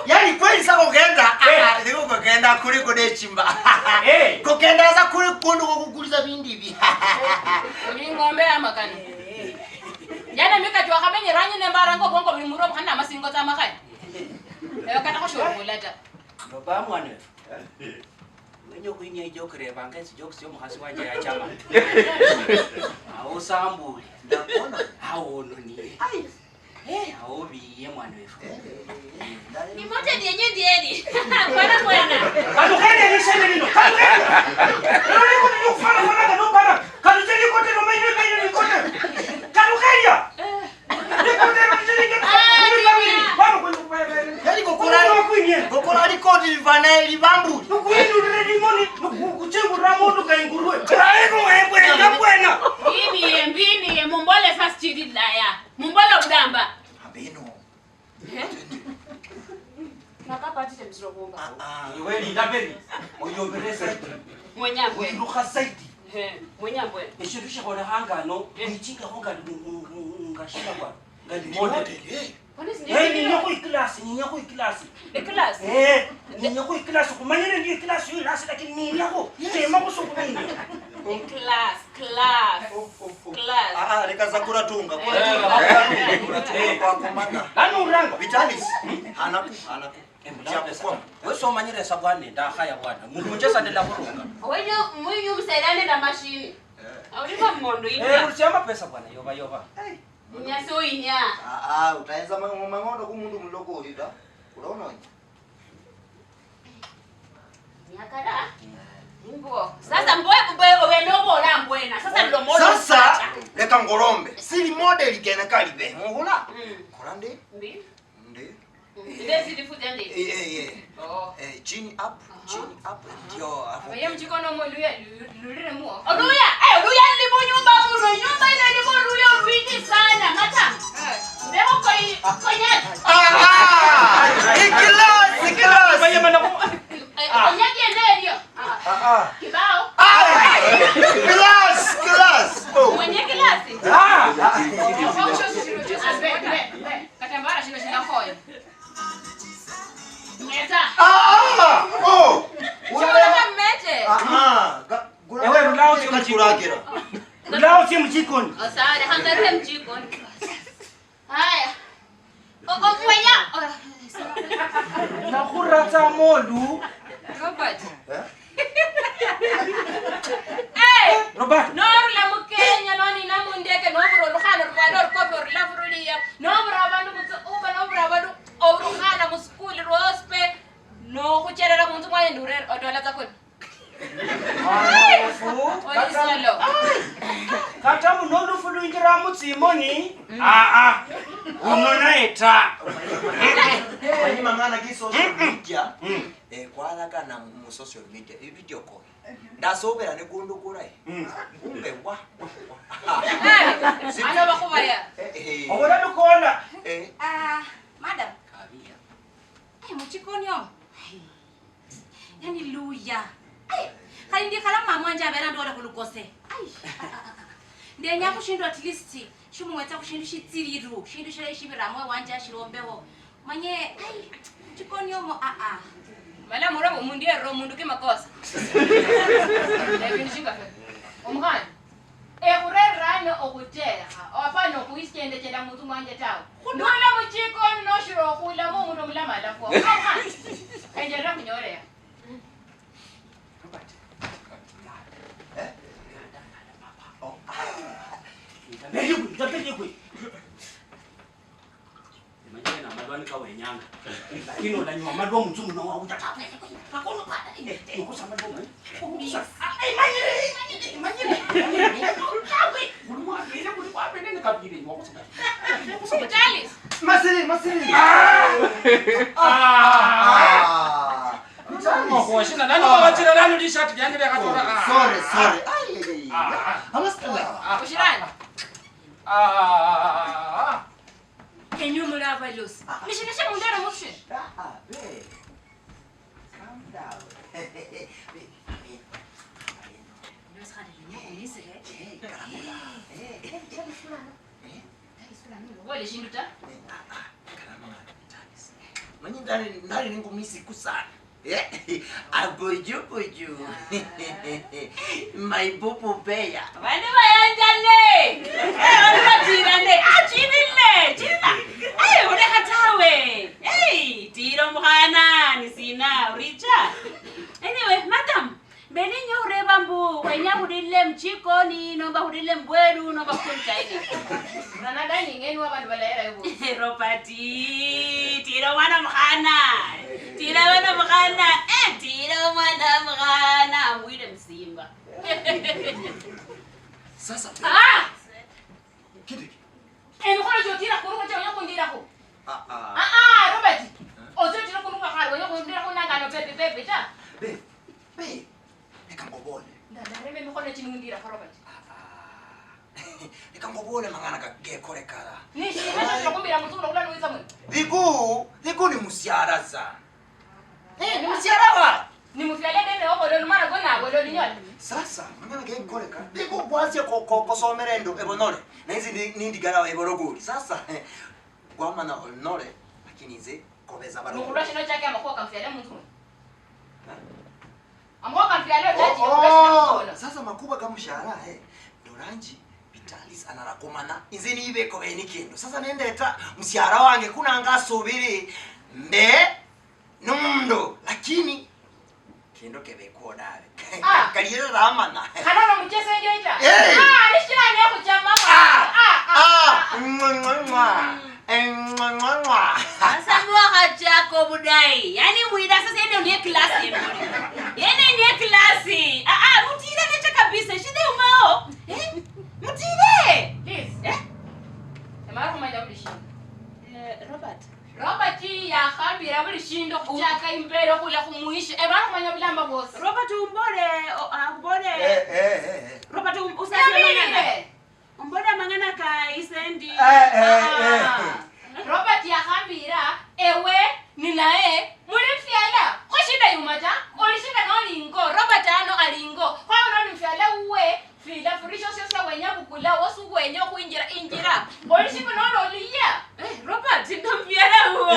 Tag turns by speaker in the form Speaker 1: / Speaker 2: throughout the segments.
Speaker 1: Yani kweli sasa kugenda ndiko kugenda kuri kudechimba. Kugenda sasa kuri kundu kukuguliza bindi ibi.
Speaker 2: Uli ng'ombe amakana. Yana mika jwa kamenye ranyi nembarango bongo buli muro khana masingo tsa makhaya. Eyo kata khoshobula ta.
Speaker 3: Baba mwana. Wenye kuinya ijokere banga sijokisi omukhasi wanje yachama. Awo sambule.
Speaker 1: Ndakona.
Speaker 3: Awo noni.
Speaker 1: Ai.
Speaker 3: Awo biye mwana wefu.
Speaker 2: Ni moja ndiye ndiye. Bwana bwana.
Speaker 4: Kalukene ni sene lino. Kalukene. Lero niko nikufana fana kano bana. Kalukene kote no maine maine nikote. Kalukene. Nikote no sene nikote.
Speaker 1: Yani kokora kokora likoti livana libambuli.
Speaker 4: Nukuindu limoni nukuchengura mundu kainguruwe. Kaiko webwe ngabwena.
Speaker 2: Mbini mbini mumbole fast chidi laya. Mumbole budamba.
Speaker 1: Abeno.
Speaker 2: Nakapatite mzirokunga.
Speaker 4: Iwe linda beni. Oyobereza.
Speaker 2: Mwenyambwe.
Speaker 4: Wiruka zaidi.
Speaker 2: Mwenyambwe.
Speaker 4: Eshindu shikhola hangano wichinga khonga ngashila kwa ngali model. Ninya khu ikilasi.
Speaker 2: Ikilasi?
Speaker 4: Ninya khu ikilasi khumanyire ndi ikilasi yilasi lakini ninya khu tema khusukumini.
Speaker 2: Class class. Class.
Speaker 1: Ah reka zakura tunga. Kwa kumana.
Speaker 4: Anuranga.
Speaker 1: Vitalis. Hanaku hanaku.
Speaker 3: Wewe omanyire sa bwana ndakhaya bwana. Mundu ndela khurunga.
Speaker 2: Wenyu mwenyu msaidane na mashini. Aulipa mmondo ina.
Speaker 4: Urusia mapesa bwana yoba yoba.
Speaker 2: Nyaso inya.
Speaker 1: Ah utaenza mangondo kumundu muloko ulida. Unaona wewe?
Speaker 2: Nyakara. Mbo. Sasa mboe mboe wenobola mbwena. Sasa ndo model.
Speaker 1: Sasa leka ngorombe. Sili model kena kalibe. Muhula. Kola ndi?
Speaker 2: Ndi.
Speaker 1: Ndi.
Speaker 2: Ndezi lifuza ndi. Oh.
Speaker 1: Chin up, chin up ndio hapo.
Speaker 2: Wewe mchikono moluya lulire muo. Oluya, oluya ndi munyumba muno, nyumba ile ndi oluya olwingi sana. Mata. Ndemo koi konyaki.
Speaker 1: Ikilasi, ikilasi.
Speaker 2: Konyaki endelio. Kibao.
Speaker 1: Class, class.
Speaker 2: Mwenye kilasi. Katambara shino shina khoyo. Meta.
Speaker 1: Oh.
Speaker 2: Ule mete.
Speaker 4: Ewe rulao si mchikoni. Rulao si mchikoni.
Speaker 2: Osare hangaruhe mchikoni. Haya. Mwenye.
Speaker 4: Na khurata molu.
Speaker 2: Robert.
Speaker 4: Robert.
Speaker 2: Norula mukenya noni namundeke nobura olukhana rwana olukofi orulafuruliya nobura abandu mutsi uba nobura abandu orukhana musikuli rwospe nokhucherera munzu mwanye ndurere odola tsa kuni. Olisolo.
Speaker 4: Kata muno lufu luinjira mutsimoni. Uno naye ta.
Speaker 1: Manyi mangana ki social media. Kwalakana mu social media i video call. Ndasobera nekundu kurai. Kumbe wa.
Speaker 2: Ano bakhubaya.
Speaker 4: Obona lukola.
Speaker 5: Madam.
Speaker 3: Kabia.
Speaker 5: Muchikoni omo. Yani luya. Khali ndikhala mama wanje abera ndola khulukose. Ndenya khushindu at least shimungwetsa khushindu shitsiriru shindu shila shibiramwe wanje ashilombeho. Manye muchikoni omo
Speaker 2: Mala mura omundu yerro omundu kimakosa. Lakini shinga fe. Omkhana. Ekhurerane okhutekha apana okhuisyendechela muntu mwanje tawe. Nula muchikoni noshira okhulamo omundu omulama alafwa. Omkhana. Enjerera khunyoleya.
Speaker 3: Robert.
Speaker 4: Ndabeli
Speaker 3: Imagine amalwani kawenyanga.
Speaker 4: Lakini ulanywa amalwa munzu muno wawuja tawe. Akono bada. Nukusa amalwa. Ukusa. Imanyire, imanyire. Tawe.
Speaker 3: Kulumwa bele kulumwa bele nikabile nwakusa.
Speaker 2: Vitalis.
Speaker 1: Masiri, masiri.
Speaker 3: Mokoshina nani wachira nani t-shirt yange yakatora.
Speaker 1: Sorry, sorry. Ai. Amasala.
Speaker 2: Ushirani. Enyu mulava lusi. Nishinishe mundera mushe.
Speaker 1: Be. Calm down. Be.
Speaker 2: Wale shindu ta?
Speaker 1: Manyi ndali ningumisiku sana. Abuju buju. My popo beya.
Speaker 5: Vandu vayanjane. Vandu vatirane. Chirile, chirila. Ulekha tawe. Tira omukhana nisina uricha. Anyway, madam, mbele ureba mbu wenya khulile mchikoni nomba khulile mbweru nomba khuntaini.
Speaker 2: Nana dining enu abandu balayera yubo.
Speaker 5: Robert, tira mwana mukhana. Tira mwana mukhana. Tira mwana mukhana mwile msimba.
Speaker 1: Sasa. Kidiki.
Speaker 2: Emikhono chotira khuruka cha yakundira khu. Robert. Ozotira khuruka khali yakundira khu nangano pepe pepe ta.
Speaker 1: Be. Be. Reka ngobole.
Speaker 2: Ndareme mikhono chinundira kho Robert.
Speaker 1: Reka ngobole mangana kagekorekala.
Speaker 2: Nishina chokumbira mutsuno kula nuiza mwe.
Speaker 1: Liku ni musiara za. Ni musiara wa.
Speaker 2: Ni mufyale deme obolo numara gona bolo linyola.
Speaker 1: Sasa mangana gekoreka. Liku bwase kosomera endo ebonole. Na hizi nindigala eborogori. Sasa gwamana olnore lakini nze kobeza baro.
Speaker 2: Nukulwa shino chake amakwa kamfyale mutsuno. Amwa kamfyale chachi yokulwa.
Speaker 1: Sasa makuba kamushara Doranji Vitalis anarakomana inze nibe kobeni kendo. Sasa nendeta mshahara wange kuna ngasubiri mbe nundo lakini kendo kebeko dawe. Kaliyera ramana.
Speaker 2: Kana no mchese ndio ita. Nishira ne kuchama.
Speaker 1: Mwa.
Speaker 5: Sasa mwaka budai. Yani mwida sasa yeye ndiye klasi yeye. Yeye ndiye klasi. Mutire necha kabisa. Shida umao. Mutire.
Speaker 2: Please. Emara kumanya buli shindu.
Speaker 5: Robert.
Speaker 2: Robert yakhambira buli shindu khuchaka imbere khula khumuisha. Emara kumanya bulamba bwosi.
Speaker 5: Robert umbole akubole. Robert usasiamana. Umbole mangana ka isendi.
Speaker 2: Robert yakhambira ewe ninaye mulifyala khushinda yumata olishinda nolingo Robert ano alingo khwabona olifyala uwe fila furisho syosa wenya bukula wosu wenya khuinjira injira olishinda nololiya
Speaker 5: Robert ndomfyala uwo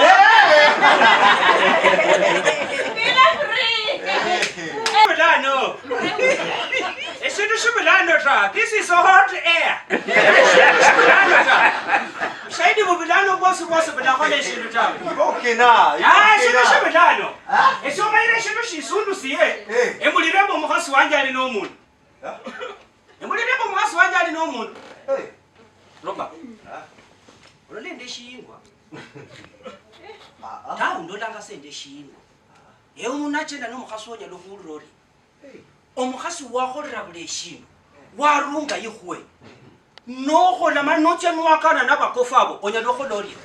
Speaker 5: fila free
Speaker 4: Milano. Eshindu shimilano ta. This is hot air. Shimilano ta. Shaidi mubilano bosi bosi bilakhola eshindu tawe.
Speaker 1: Okay na.
Speaker 4: Shindu shimilano. Eshomayire shindu shisundu siye. Emulirembo omukhasi wanje ali nomundu. Emulirembo omukhasi wanje ali nomundu.
Speaker 3: Robert. Ololende shingwa. Tawe ndolanga sende shingwa. Ewe munachenda nomukhasi wonyala khuwulira ori. Omukhasi wakholera buli eshindu warunga ikhwe nokhola mani notya niwakana nabakofu abo onyala khukhola orye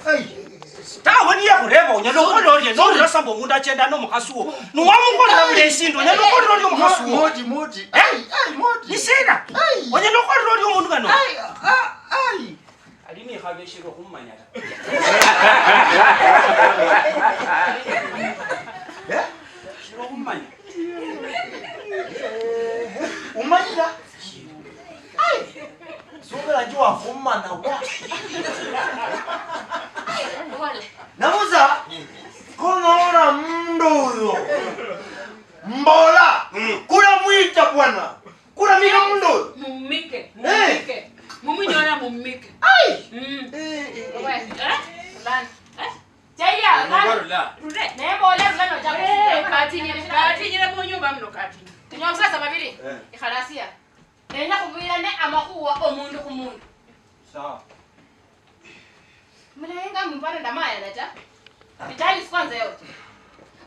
Speaker 3: tawe niye khureba onyala khukhola orye norira samba omundu achenda nomukhasi wo niwamukholera buli eshindu onyala khukholera orye omukhasi wo
Speaker 1: Modi.
Speaker 4: Nisina onyala khukholera orye omundu kano ali nikhabe eshiro khumumanya ta shiro khumumanya
Speaker 1: Umanyira. Sobera njo afumana wa. Namuza konaona mndoyo. Mbola. Kula mwita bwana. Kula mika mndoyo.
Speaker 5: Mumike. Mumunyola mumike.
Speaker 2: Lan. Chaya, lan.
Speaker 5: Rure.
Speaker 2: Nembola rulano chakwe.
Speaker 5: Katinyire munyumba muno katinyire.
Speaker 2: Tunywa musasa babiri. Ikhalasia. Nenya khubirane amakhuwa omundu khumundu.
Speaker 4: Sawa.
Speaker 2: Mulayenga mumpana ndamaya nata. Vitalis kwanza yote.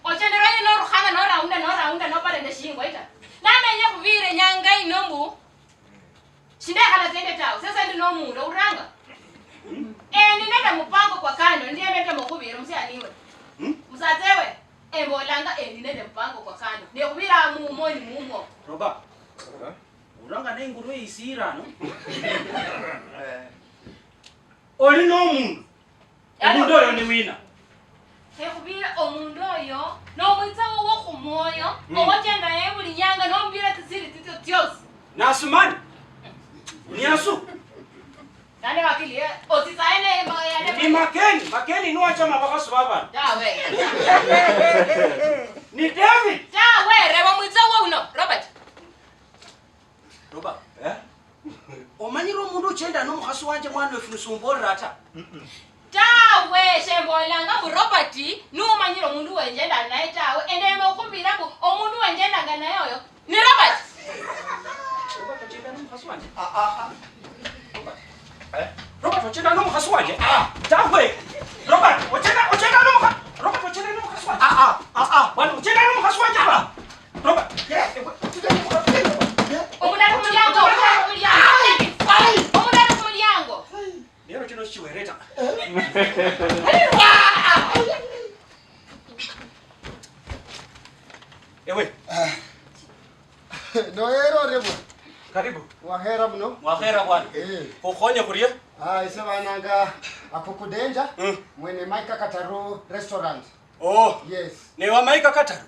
Speaker 2: Ochenderanye norukhana noraunda nopara ndeshingwa ita. Namenye khubire nyanga inombu. Shindekhala zende tawe. Sasa ndi nomundu uranga. Ninenda mupango kwa kando ndiye mete mukhubira musianiwe. Musatewe embolanga ninende mupango kwa kando. Nekhubira mumoni mumo.
Speaker 3: Robert. Uranga neinguru isirano.
Speaker 4: Oli nomundu. Omundu oyo ni wina.
Speaker 2: Ekhubira omundu oyo nomwitsa wowo khumwoyo owochenda naye buli nyanga nombira tsisiri tsitso tyosi.
Speaker 4: Nasumani. Niasu.
Speaker 2: Nane wakili osisaene
Speaker 4: Ni makeni nuacha mabakasu baba.
Speaker 2: Tawe.
Speaker 4: Ni David.
Speaker 2: Tawe reba mwitsa wa uno Robert.
Speaker 3: Robert. Eh? Omanyira omundu uchenda nomukhasi wanje mwana wefu nisumborera ata.
Speaker 2: Tawe shembolanga bu Robert numanyira omundu wenjenda naye tawe endeme okumbira bu omundu wenjendanga naye oyo ni Robert.
Speaker 4: Robert uchenda nomukhasi wanje. Robert uchenda nomukhasi wanje. Tawe. Robert uchenda nomukhasi. Robert uchenda nomukhasi wanje. Bwana uchenda nomukhasi wanje. Robert.
Speaker 2: Omulyango.
Speaker 4: Lero chino chiwereta. Ewe.
Speaker 6: Noero rebo.
Speaker 4: Karibu.
Speaker 6: Wahera mno.
Speaker 4: Wahera bwana. Ukhonye kuria?
Speaker 6: Ise bananga akukudenja mwene Maika Kataru restaurant.
Speaker 4: Oh.
Speaker 6: Yes.
Speaker 4: Ni wa Maika Kataru?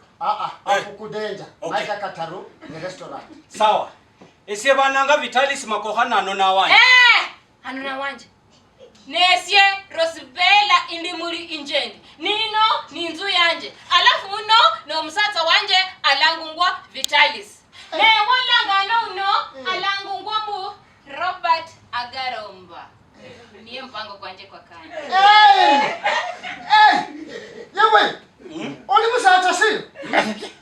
Speaker 6: Akukudenja.
Speaker 4: Okay.
Speaker 6: Maika Kataru ni restaurant.
Speaker 4: Sawa. Ese bananga Vitalis makohana anona wanje.
Speaker 2: Anona wanje. Nesye Rosibella indimuri injendi. Nino ni nzu yanje. Alafu uno no musatsa wanje alangungwa Vitalis. Ne wolanga uno alangungwa mu Robert Agaromba. Niye mpango kwanje kwa kanya.
Speaker 6: Yewe. Oli musatsa si.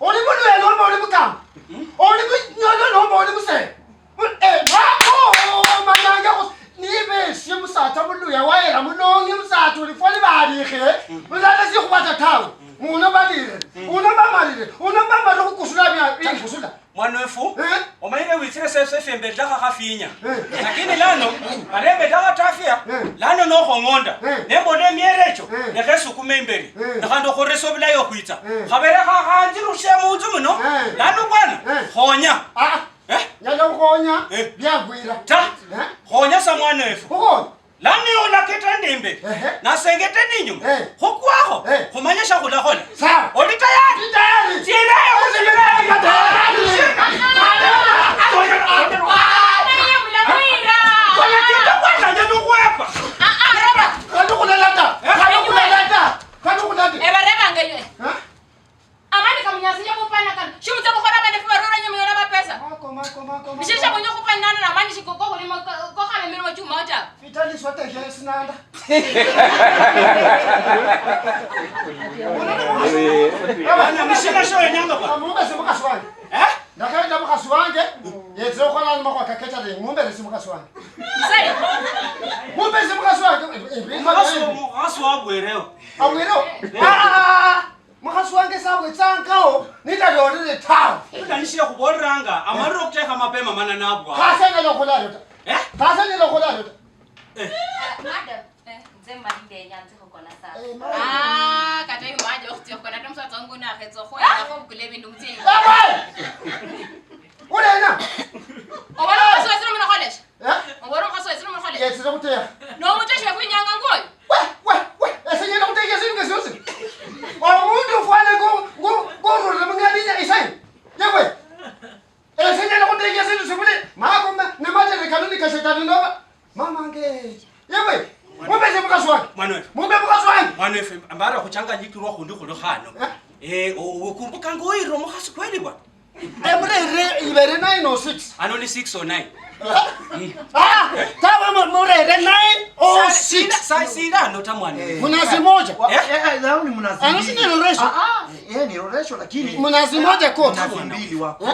Speaker 6: Oli mulwele oli mukamba. Oli munyolo nomba oli muse. Manyanga nibe simusatsa muluya wayera mulongi musatsa ulifoli balikhe musatsa sikhubata tawe muno balire uno bamalire uno bamalire kukusula bya kusula
Speaker 4: mwana wefu omayire witsire sefembe dakha khafinya lakini lano barembe dakha tafia lano nokhongonda nembona emyere echo nekhesukuma imberi nekhandi khuresa obulayi okhwitsa khabere khakhanjirushe munzu muno lano bwana khonya
Speaker 6: nyala khukhonya byagwira
Speaker 4: ta khonya sa mwana wefu
Speaker 6: khukhonya
Speaker 4: lano olaketa ndimbe nasengete ninyuma khukwakho khumanya shakhulakhola oli tayari tirayo Ukumbuka ngoiro mukhasi kweli bwana.
Speaker 6: Murere ibere 9 or 6.
Speaker 4: Ano ni 6 or 9.
Speaker 6: Tawe murere 9 or 6.
Speaker 4: Sasa no tamwana.
Speaker 6: Munazi moja.
Speaker 1: Ni munazi.
Speaker 6: Ano si ni roresho.
Speaker 1: Ni roresho lakini
Speaker 6: munazi moja kota.
Speaker 1: Munazi mbili wako.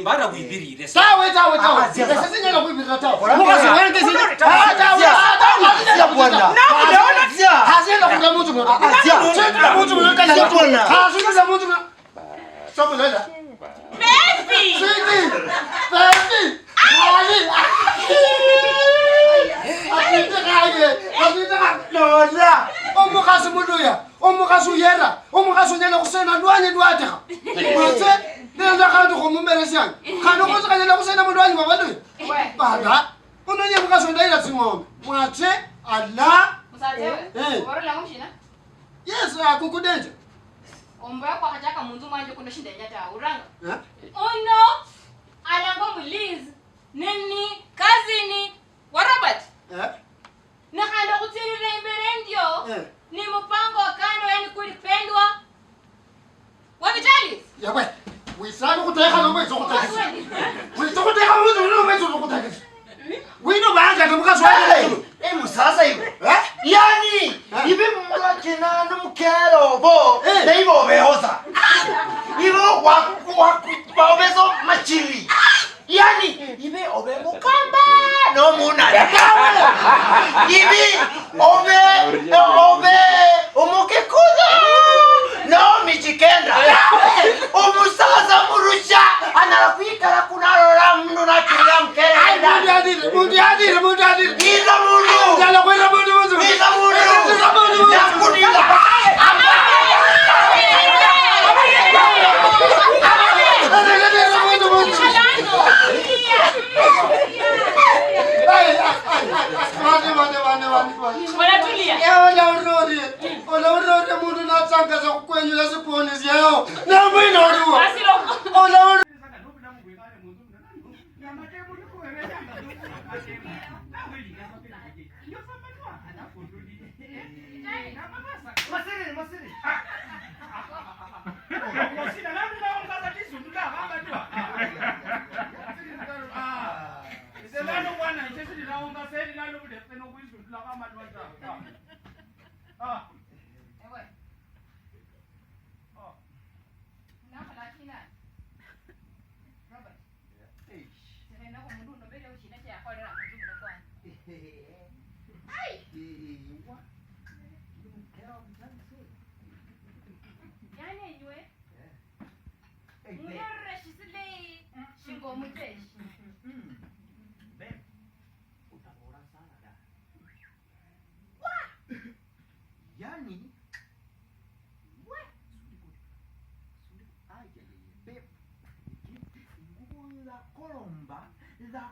Speaker 4: Mbara kuibirire.
Speaker 6: Tawe. Sasa nyala kuibirira tawe. Mukhasi wende sisi. Tawe.
Speaker 1: Bwana.
Speaker 6: Hazina kuna mtu mmoja. Mtu mmoja kana
Speaker 1: bwana.
Speaker 6: Hazina mtu mmoja. Sabulela.
Speaker 5: Baby.
Speaker 6: Sweetie. Baby. Ali. Lola. Omukhasi muluya. Omukhasi uyera. Omukhasi unyala khusena lwanyi lwatikha. Mwatse nenda khandi khumumeresyanga. Khandi khanyala khusena mulwanyi mwabaluya. Baba. Unonye mukhasi undayila tsing'ombe. Mwatse ala.
Speaker 2: Musatsewe. Uborola ngumshina?
Speaker 6: Yes, akukudenja.
Speaker 2: Omba kwa khachaka munzu mwanje kuno shindenya ta uranga. Uno alango muliz nini kazini wa Robert. Nakhanda khutsirira imbere ndio. Ni mpango wa kando yani kulipendwa. Wa Vitalis?
Speaker 6: Yawe. Wisana kutekha nomwetso kutekha. Witsa kutekha nomwetso kutekha. Wino banga tomukaswale.
Speaker 1: Musasa iwe. Yani ibe mulakina nomukero bo neibo behoza. Ibo wabezo machili. Yani ibe obe mukamba no muna. Ibe obe omukekuza no michikenda. Omusaza murusha analakwikala kunalola mndu nachilila mkere.
Speaker 6: Mundu adire.
Speaker 1: Iza mundu.
Speaker 6: Ndala kwira mundu.
Speaker 1: Iza mundu. Nakunila.
Speaker 6: Ola mundu natsangaza kukwenyula siponi zyawo. Namwina oliwo. Ola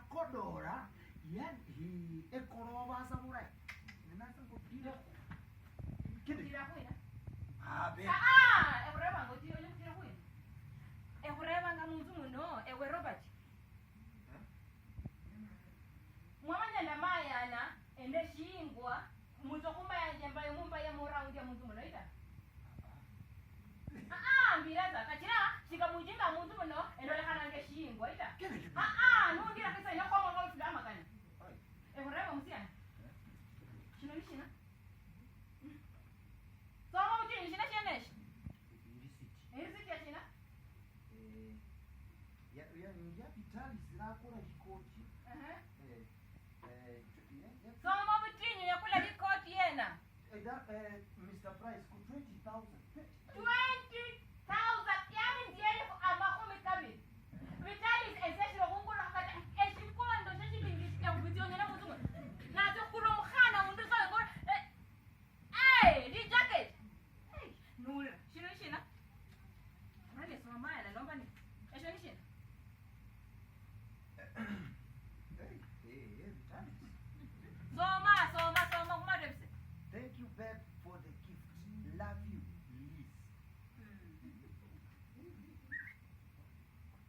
Speaker 6: Kodora yani ekoroba sabura nasa kutira
Speaker 2: kutira kwena
Speaker 1: abe
Speaker 2: ekureba ngotira kutira kwena ekureba ngamuntu muno ewe Robert mwamanya ndamayana ende shingwa muntu kumba yamba yomumba ya moraundi ya muntu muno ita mbiraza kachira shikamujinga muntu muno endolekana ngeshingwa ita nungira kisa inakoma ngolufula amakana ekureba musiana shino nishina soma mutini shina sheneshi irisiti ya shina
Speaker 1: ya Vitalis lakora likoti
Speaker 2: soma mutini yakula likoti yena
Speaker 1: Mr. Price ku 20,000
Speaker 2: 20,000 yani ndiye amakumi kabili Vitalis eseshiro kungura kata eshikondo sheshibingi yakubitionyela muntu nazo kulo mkhana umuntu so li jacket nula shino shina nale soma yana nomba ni esho ni shina
Speaker 1: Vitalis
Speaker 2: soma kumadebse.
Speaker 1: Thank you babe for the gift. Love you Liz.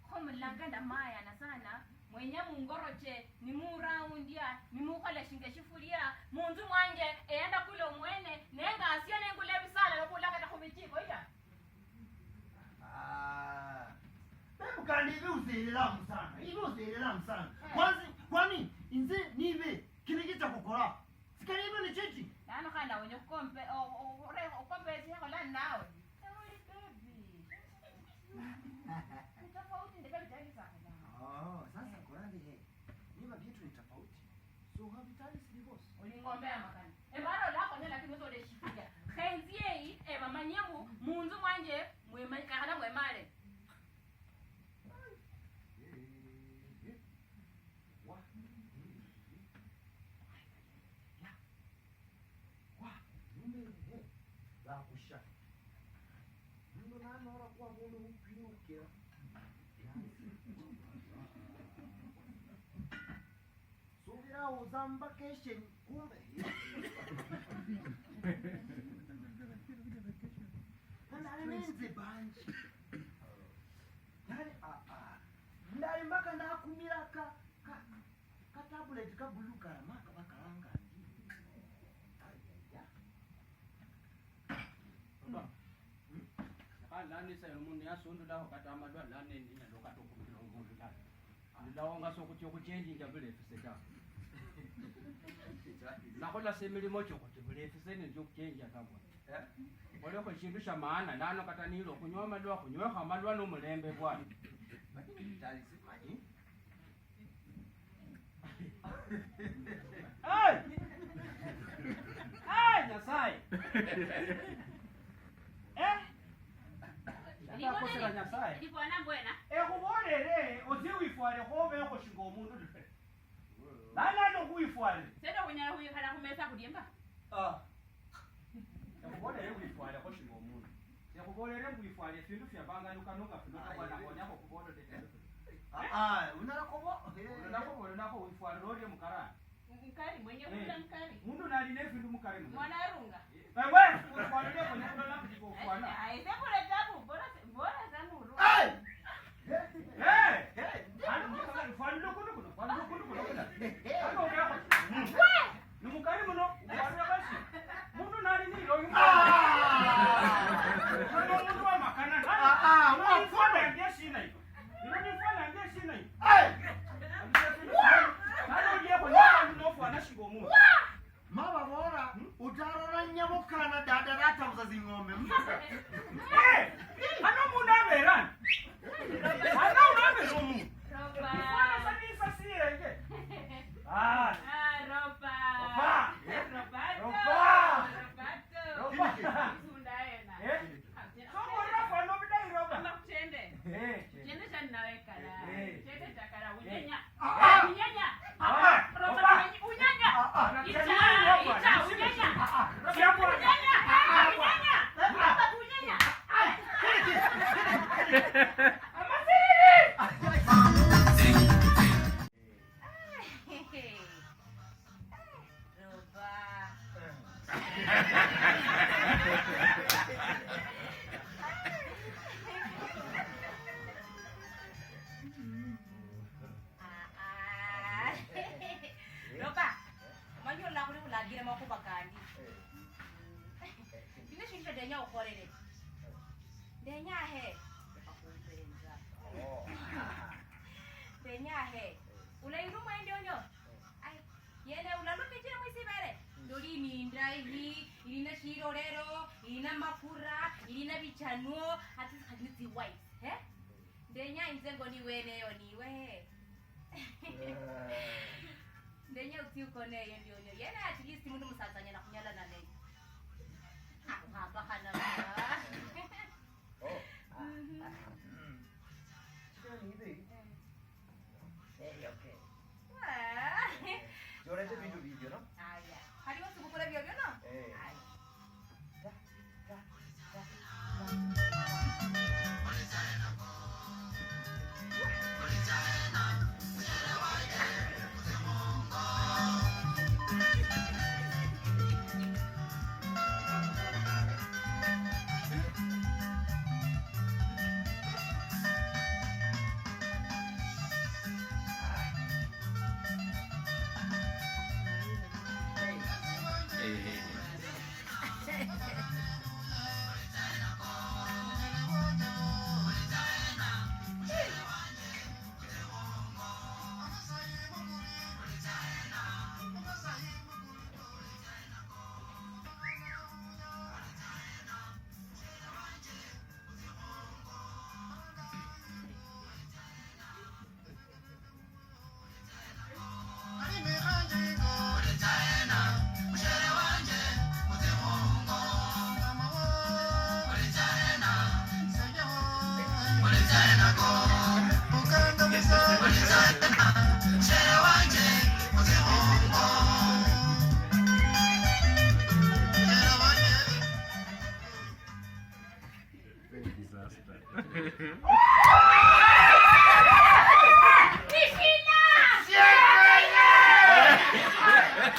Speaker 2: Khomulanga ndamayana sana mwenya mungoroche nimuraundia nimukhola shinga shifulia munzu mwanje eyanda kule mwene nenga asiyo nengule bisala lokulakata khubichiko ita
Speaker 1: Bebu kandi ibe uzelelamu sana. Kwani inze nibe kirigita kukora. Sikaribe ni chechi.
Speaker 2: Nano khana wenye kukompe ukompe sikhola nawe. Ewuli baby. Tofauti ndeka Vitalis akhola.
Speaker 1: Sasa korandi he. Niba vitu ni tofauti. So ha Vitalis ni boss.
Speaker 2: Ulingombe amakana. Ebaro lakho nela lakini uzole shifulia. Khenziei ebamanyemu munzu mwanje mwemekana mwemale.
Speaker 1: Lakusha. Ndo nanora kwa mundu upinukira. Subira uzamba keshe kumbe. Ndali nenze banji. Ndali ndali mpaka ndakumira ka tablet ka blue kala maka bakalanga ndi.
Speaker 4: Lani sa mundu yasundulakho kata amalwa lani ninyala kata okhubira omundu lani. Ndilawonga sokhutya okhuchenjinja bulefise ta. Nakhola semilimo chokhuti bulefise nenje okhuchenja ta bwana. Kholekho shindu sha maana lano kata nilo khunywa amalwa khunywekho amalwa nomulembe bwana.
Speaker 1: Lakini Vitalis manyi.
Speaker 4: Hey! Hey, Nyasaye. Eh? Ndakosera Nyasaye.
Speaker 5: Ndibona mbwena.
Speaker 4: Ekhubolele otye wifwale khobekho shinga omundu lwe. Lana nokhwifwale.
Speaker 5: Sasa kunyala khwikhala khumesa khulimba.
Speaker 4: Ah. Ekhubolele wifwale kho shinga omundu. Ekhubolele wifwale findu fyabangalukano fino bwana khonyakho khubolele.
Speaker 1: Ah, unarakobo.
Speaker 4: Unarakobo wifwale lolye mukarani.
Speaker 5: Mkari mwenye kula mkari.
Speaker 4: Mundu nali nefindu mukari.
Speaker 5: Mwana arunga.
Speaker 4: Wewe ufwalile kwenye kulola kujiko ufwana.
Speaker 5: Ai sekule tabu bora bora zanuru.
Speaker 1: Ai!
Speaker 4: Eh! Anu ufwalile kuno kuno ufwalile kuno kuno. Ano yako. Ni mukari muno ufwalile basi. Mundu nali ni lo yumu. Ah! Ano mundu wa makana.
Speaker 1: Ah ah,
Speaker 4: ufwala ndiye shina hiyo. Ni ufwala ndiye shina hiyo.
Speaker 1: Ai! Mama bora utarora nyabukana dada rata muzazi ng'ombe.
Speaker 4: Eh! Ano mundu aberani. Ano unabera omuntu.
Speaker 5: Roba.
Speaker 4: Ifana sanisa siyenge. Ah.
Speaker 5: Ah, roba.
Speaker 4: Roba.
Speaker 5: Robato.
Speaker 4: Roba.
Speaker 5: Robato.
Speaker 4: Roba.
Speaker 5: Isunda yena.
Speaker 4: Eh? Soko rafa no bidai roba.
Speaker 5: Kama kuchende.
Speaker 4: Eh.
Speaker 5: Chende cha ninaweka la.
Speaker 4: Eh.
Speaker 5: Chende cha kara unyanya.
Speaker 1: Ah.
Speaker 5: Unyanya.
Speaker 4: Ah.
Speaker 5: Roba unyanya.
Speaker 1: Ah,
Speaker 5: Ita, ita unyanya.
Speaker 4: Siapo.
Speaker 5: Unyanya. Unyanya. Roba unyanya. Roba. Roba. Manyola kuri ulagira makuba kandi. Bine shindu ndenya ukorere. Ndenya he. Akupenza. Ndenya he. Ulairuma ndionyo. Ai, yene ulalumichire mwisibere. Ndoli mindra iyi, ilina shirorero, ilina makura, ilina bichanuo, ati khaditsi white, he? Ndenya inzengo ni weneyo niwe. Ndenya uti ukoneyo ndionyo. Yene at least mundu musazanya na kunyala na leyo. Hapa hana.
Speaker 1: Oh. Eh, okay. Yorete bintu bibyo no?
Speaker 5: Aya. Hariho sugukora byobyo no?
Speaker 1: Eh.
Speaker 5: Aya.
Speaker 1: Ta ta ta.
Speaker 7: Disaster.